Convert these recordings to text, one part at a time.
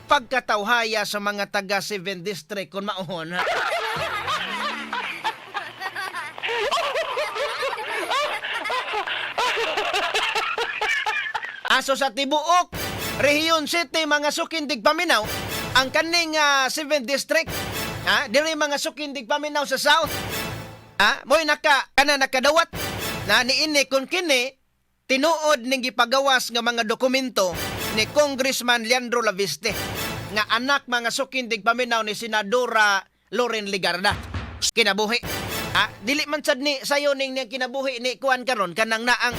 Pagkatawhaya sa mga taga 7 District kung maohon, ha? Aso sa tibuok Rehiyon City, mga sukindig paminaw, ang kaning 7th District, ha, diri mga sukindig paminaw sa South, ha, mo'y naka kana nakadawat na niini kung kini tinuod ning gipagawas nga mga dokumento ni Congressman Leandro Laviste nga anak, mga sukindig paminaw, ni Senadora Loren Ligarda. Kinabuhi. Ah, dili man sad ni sayo ning niyang kinabuhi ni kuan karon kanang naang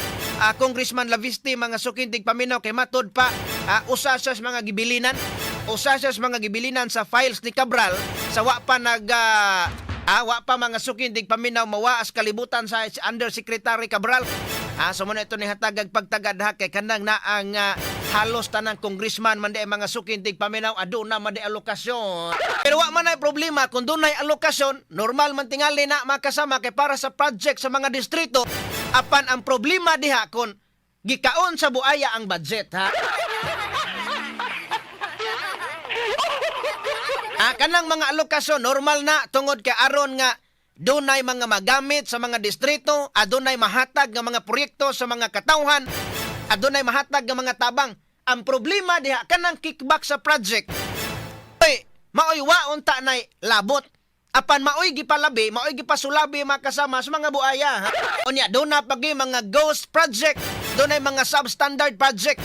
Congressman Laviste, mga sukindig paminaw, kay matod pa usa siya sa mga gibilinan, usa siya sa mga gibilinan sa files ni Cabral sa wa pa nag wa pa, mga sukindig paminaw, mawaas kalibutan sa Undersecretary Cabral. So muna ito ni hatagag pagtagad ha, kay kanang naang halos tanang congressman man di mga sukindig paminaw aduna man di alokasyon. Pero wa man ay problema kung dunay alokasyon, normal man tingali na makasama kay para sa project sa mga distrito. Apan ang problema diha kung gikaon sa buaya ang budget, ha. Kanang mga alokasyon normal na tungod kay aron nga dunay mga magamit sa mga distrito, adunay mahatag nga mga proyekto sa mga katawhan, adunay mahatag nga mga tabang. Ang problema diha kanang kickback sa project. Oy, maoy waon ta nay labot. Apan maoy gipalabi, maoy gipasulabi makasama sa mga buaya. Ha? Unya, doon na pagi mga ghost project, doon ay mga substandard project.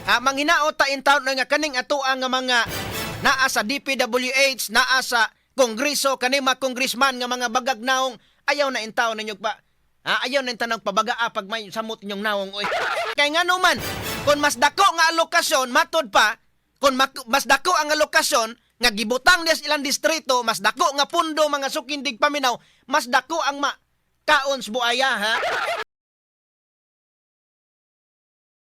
Ha, manghinaot ta in town nga kaning atoa nga mga naa sa DPWH, naa sa Kongreso, kani mga congressman nga mga bagag naong, ayaw na in town ninyo pa. Ha, ayaw na in tanong pabagaa pag may samot inyong naong. Oy. Kay ngano man, kung mas dako nga alokasyon, matod pa, kung mas dako ang alokasyon nga gibutang niya sa ilang distrito, mas dako nga pundo, mga sukindig paminaw, mas dako ang ma kaon sa buaya, ha.